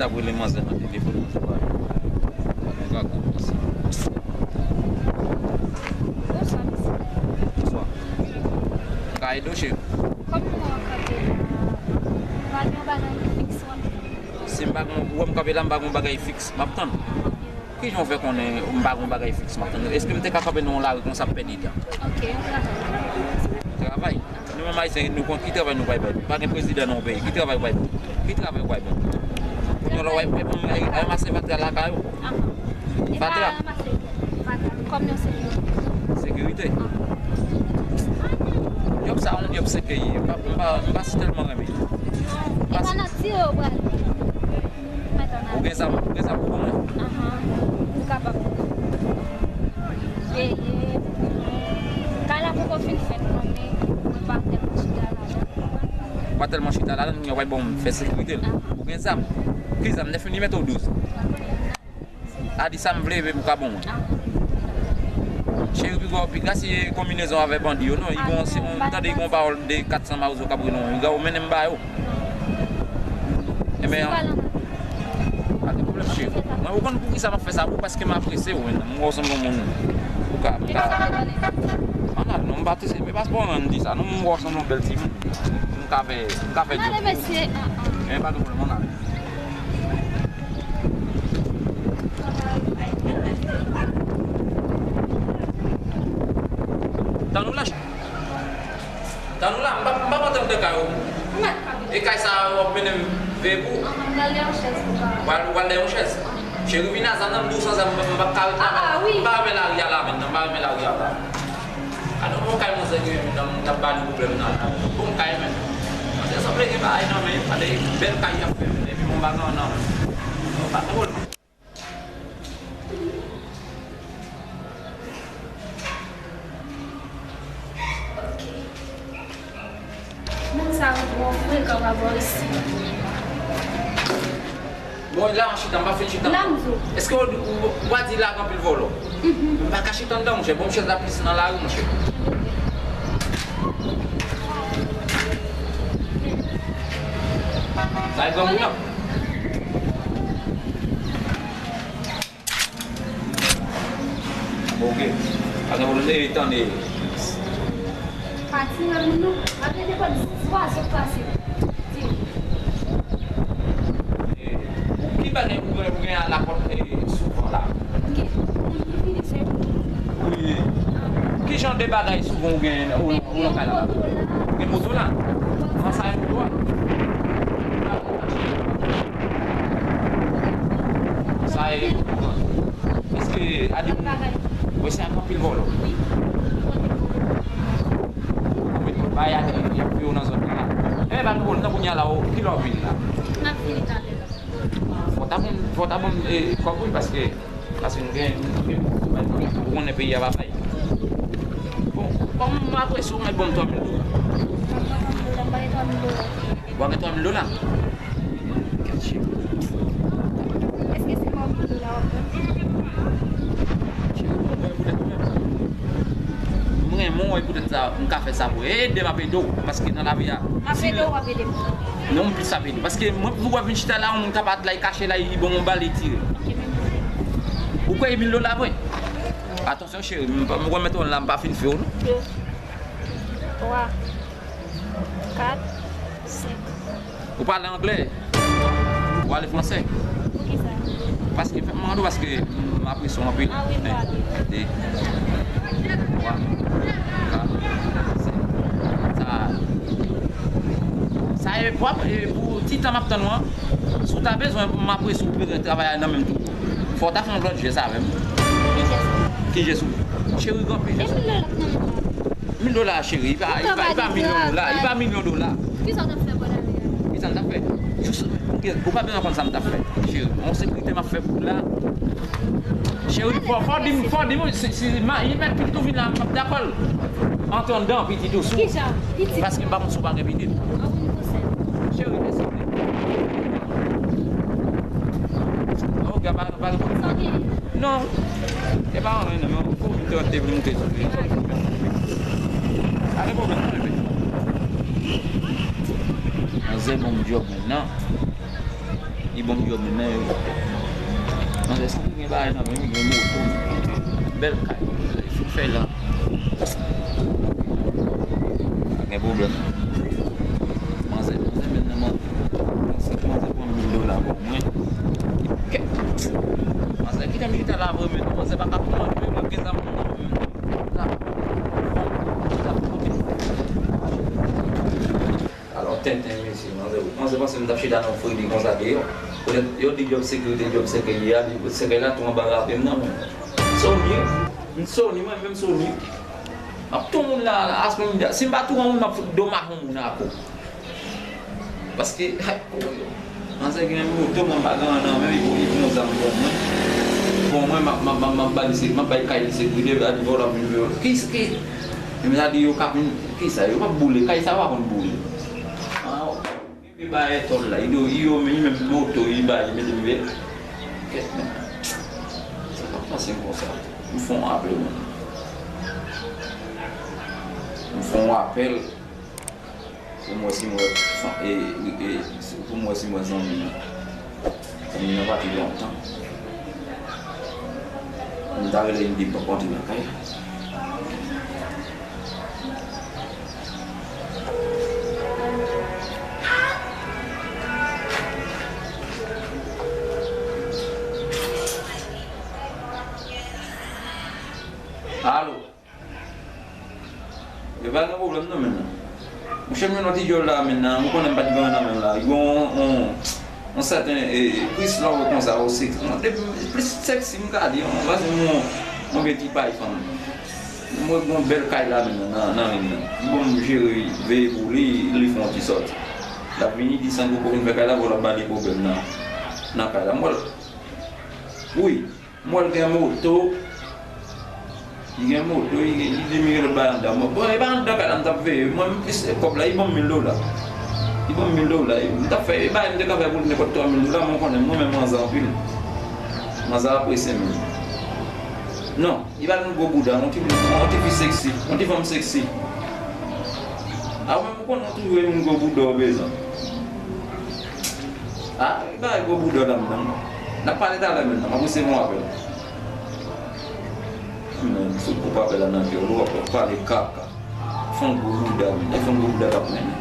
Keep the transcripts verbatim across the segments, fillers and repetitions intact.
Ap rele manzè nan telefòn, manzè pa reponn. Mwen pa konn sa. Bonswa, mesye. Bonswa. Ka ede w, cheri? Kòm nou an kanpe la, pa gen yon bagay ki fiks w ap tann? Si m pa gen, ou wè m kanpe la, m pa gen yon bagay fiks m ap tann. Kijan w fè konnen m pa gen yon bagay fiks m ap tann? Èske m te ka kanpe nan yon lari konsa ap pèdi tan? Ok, yon travay. Travay? Nou menm Ayisyen, nou konn ki travay nou pral bay. Pa gen prezidan nan yon peyi. Ki travay ou pral bay? Ki travay ou pral bay? Kounye a la, w ap bay pou m al ranmase fatra lakay ou. Aha. E pa fatra? Ranmase fatra. Kòm yon sekirite. Sekirite? Aha. Djòb sa a, yon djòb sèke ye. M pa, m pa, m pa si tèlman renmen. E pa nan tire ou pral. Ou gen zam, ou gen zam pou mwen? Ahan. Ou kapab. Veye. Kay la poko fin fèt non, men mwen pa tèlman chita ladan. Ou pa tèlman chita ladan, men w ap bon fè sekirite l. Ahan. Ou gen zam? Ki zam? Nèf milimèt ou douz? A di sa m vle, epi ou ka bon mwen. Ahan. Cheri, piga, piga si konbinezon avè bandi yo, non. Li gon, si m tande li gon pawòl de kat san mawozo k ap rele w, piga ou mennen m ba yo. Ebyen, pa gen pwoblèm, cheri. Mwen, ou konn poukisa m ap fè sa pou, paske m apresye w, men m wè w sanble yon moun. Ou ka, ou ka. Ann al, non, m pa trese, men pa sipòte ann di sa, non, m wè w sanble yon bèl timoun. M ka fè, m ka fè djòb pou ou. Men pa gen pwoblèm, ann al. Tann ou la, Tann ou la, m pa, m pa kontan m nan kay ou. E kay sa a w ap mennen m veye pou ou? Aham, m pral dèyè yon chèz pou ou. W al, w al dèyè yon chèz? Cheri, vin a zam nan, m di w san zam, m p ap ka ret la. Ah, ah, wi. M pa renmen lari a la menm, non, m pa renmen lari a la. A non, bon kay manzè gen menm, nan, n ap ba nou pwoblèm nan. Bon kay menm. Manzè sanble gen bagay nan men, gade bèl kay y ap fè menm, epi bon bagay nan men. Bon, pa gen pwoblèm. Ok. Moun sa yo twò frekan pa bò isit. Bon, la m chita, m pa fin chita. La m di w. Èske w, w, w pa di la gen anpil vòlò? Mhm. M pa ka chita anndan, monchè. Bon, chèz la plis nan lari, monchè. Sa e granmoun nan. Ok. Pa gen pwoblèm, e, tande. Pati nan moun nou. Apre te konn zwazo k pase. Di. E, ou ki bagay ou gen, ou gen a lakòt, e, souvan la? Gen moun ki vini se pou. Wi. Ki jan de bagay souvan ou gen, ou, ou nan kay la? Gen moto la. Gen moto la? An sa e moto a? Sa e, èske a di moun, wè se ak anpil vòlò. Anpil vòlò. Bay a di, y ap fè yo nan zòn nan la. E, pa nou, nan kounye a la, o, ki lè w vin la? M ap vini talè la. Fò w ta ban m, fò w ta ban m, e, kòb wi, paske, paske nou gen, nou gen, ou konnen peyi a pa bay. Bon, kòm m apresye w, mèt ban m twa mil dola. M ap ban twa mil dola, m pa gen twa mil dola. W ap gen twa mil dola? Kèt cheri. Èske se pa yon mil dola w ap ban m? Cheri, mwen poutèt ou menm. M renmen w, e poutèt sa, m ka fè sa pou ou. Ede m ap ede w, paske nan lavi a. M ap ede w, w ap ede m. Non, m plis ap ede w. Paske mwen, pou w vin chita la, yon moun ka pa t la, li kache la, li ban w yon bal, li tire. Ok, men. Ou kwè e mil dola vre? Atansyon, cheri, m pa, m remèt ou la, m pa fin fè w, non. De, twa. Kat, senk. Ou pale anglè? Ou pale fransè? Poukisa? Paske, m mande w paske m apresye w anpil. Ah wi, m pale. De, twa, kat, senk. Sa, sa e pwòp, e pou ti tan m ap tann ou an, si w ta bezwen, m apresye w bezwen travay nan menm tou. Fò w ta fè yon lòt jès avè m. Ki jès? Ki jès ou? Cheri, gen anpil jès. E mil dola k nan men la. Mil dola, cheri, li pa, li pa, li pa milyon dola, li pa milyon dola. Kisa w t ap fè bò lari a? Kisa m t ap fè? Jis, ou pa bezwen konn sa m t ap fè, cheri. Yon sekirite m ap fè pou ou la. Cheri, fò, fò di m, fò di m, si, si ma, li mèt pitit ou vin la, m ap dakò l antre anndan, pitit ou sou. Kijan? Pitit? Paske m pa konn si w pa gen pitit. An wi, m konsène. Cheri, mèsi. Ok, pa, pa gen pwoblèm. Sa w gen? Non. E pa anyen, non, men fò w vin tante vin moute sou li. Pa gen pwoblèm, non, bebe. Manzè ban m djòb, non. Li Bon djòb li, men manzè sanble gen bagay nan men li, gen moto, bèl kay, li fin fè la. Pa gen pwoblèm. Manzè, manzè, men nan manzè, panse ke manzè pran mil dola ban mwen. Kèt! Manzè kite m chita la vre, men manzè pa ka pran mwen, mwen gen zam nan men m. La. Alò, tenten, mesye, manzè, manzè panse m t ap chita nan fredi konsa deyò. Poutèt yo di djòb sekirite, djòb sèkèy li a, li, sèkèy la tou anba rapè m nan, men. Sony, m Sony, mwen menm Sony. M ap tou moun la, la, aswè m, si m pa tou moun, m ap fout do mache yon moun ankò. Paske, hay, koyo. Manzè gen moto, mwen pa gen anyen nan men m, epi li pran zam ban mwen. Bon, mwen, m ap, m ap, m ap, m ap ba li se, m ap bay kay li sekirite, epi la di vòlò ap vin vòlò. Ki, ki, epi la di yo ka vin, kisa, yo p ap boule, kay sa pa konn boule. Ah, epi ba etòl la, li do, li yo, li menm moto, li ba, li mete m vè. Kèt, men. Sa p ap pase m konsa. M fè yon apèl, men. M fè yon apèl. Pou m wè si m wè, e, e, e, pou m wè si m wè zanmi m nan. Zanmi m nan pa pi lontan. M ta rele m depi m ap rantre nan kay la. Alo. Yo pa gen pwoblèm non, men nan. Monchè, m jwenn yon ti djòl la, men nan, m konnen m pa t gen anyen nan men m la. Li gen yon, yon, yon sèten, e, Chrislove konsa, o sèks, yon, depi plis sèksi m ka di, yon, paske m yon, yon gen ti pay fanm. M wè gen yon bèl kay la, men nan, nan, nan men nan. Li ban m jere, veye pou li, li fè yon ti sòti. L ap vini, li desann pou vin fè kay la, pou l ap ba li pwoblèm nan, nan kay la. M wè l, wi. M wè l gen moto. Li gen moto, li gen, li di m gen lòt bagay anndan. Bon, e pa anndan kay la m t ap veye. Mwen, m plis kòb la, li ban m mil dola. Li ban m mil dola. M t ap fè, e bagay m te ka fè pou li nenpòt twa mil dola, men w konnen, mwen menm manzè anpil. Manzè apresye m. Non, li pa t yon gwo bouda, yon ti, yon ti fi sèksi, yon ti fanm sèksi. A, ou menm ou konnen w toujou e moun gwo bouda w bezwen. A, e bagay gwo bouda w la, medam. N ap pale talè, men nan, m ap resevwa yon apèl. Men, sou koup apèl la nan vyòl, w ap pale kaka. Fanm gwo bouda, men. E fanm gwo bouda k ap mennen.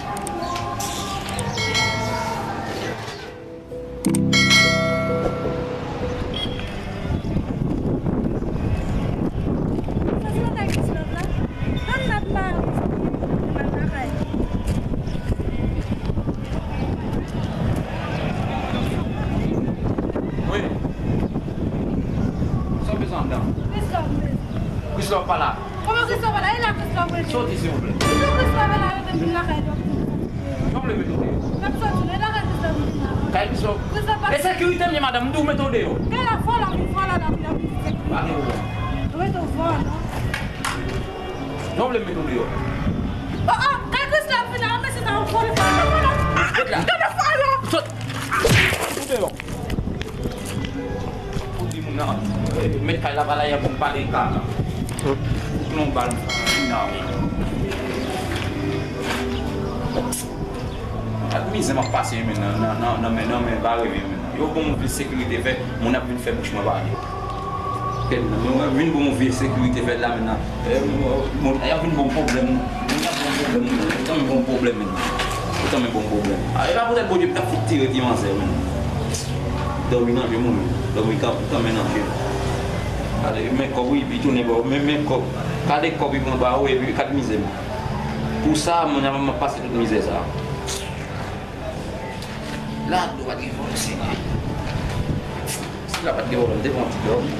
Wi. Sa w bezwen anndan? Chrislove pa la. Kòman Chrislove pa la? E la Chrislove rete. Soti, silvouplè. Soti Chrislove la, rete vin lakay dòkta. Sa w vle mete w deyò? N ap soti, e la kay Chrislove vin la. Kay Chrislove. Chrislove pa. E sekirite m ye, madanm, m di w mete w deyò. Gade la, vòlò, vin vòlò la, vin la, vin sekirite. Pa gen pwoblèm. Rete w vòlò. Sa w vle mete w deyò? Oh, oh, kay Chrislove vin la, mesye sa, vòlò, vòlò, vòlò. Sot la. Gade vòlò. Sot. Ou deyò. Ou di moun nan, eh, mèt kay la pa la, y ap pale kaka. Ou pran yon bal nan. Gad mizè m ap pase, men nan, nan, nan, nan men, nan men bare men, men. Yo bon, move sekirite fè, moun ap vin fè bouch mwen pale. Kèt nan, mwen, mwen vin bon, move sekirite fè la, men nan. Eh, moun, moun, y ap vin bon pwoblèm. Moun ap bon pwoblèm, moun. Yo tanmen bon pwoblèm, men nan. Yo tanmen bon pwoblèm. A, e pa poutèt Bondye m t ap fout tire ti manzè, men. Dòmi nan je moun, dòmi kan, kanmen nan je. Ale, men kòb, wi, epi tounen ba w, men, men kòb. Gade kòb, li pran ba w, epi gad mizè m. Pou sa, moun ap, ap pase tout mizè sa. La, dlo pa t gen vòlò, Senyè. Si la pa t gen vòlò, m te pran ti dòmi.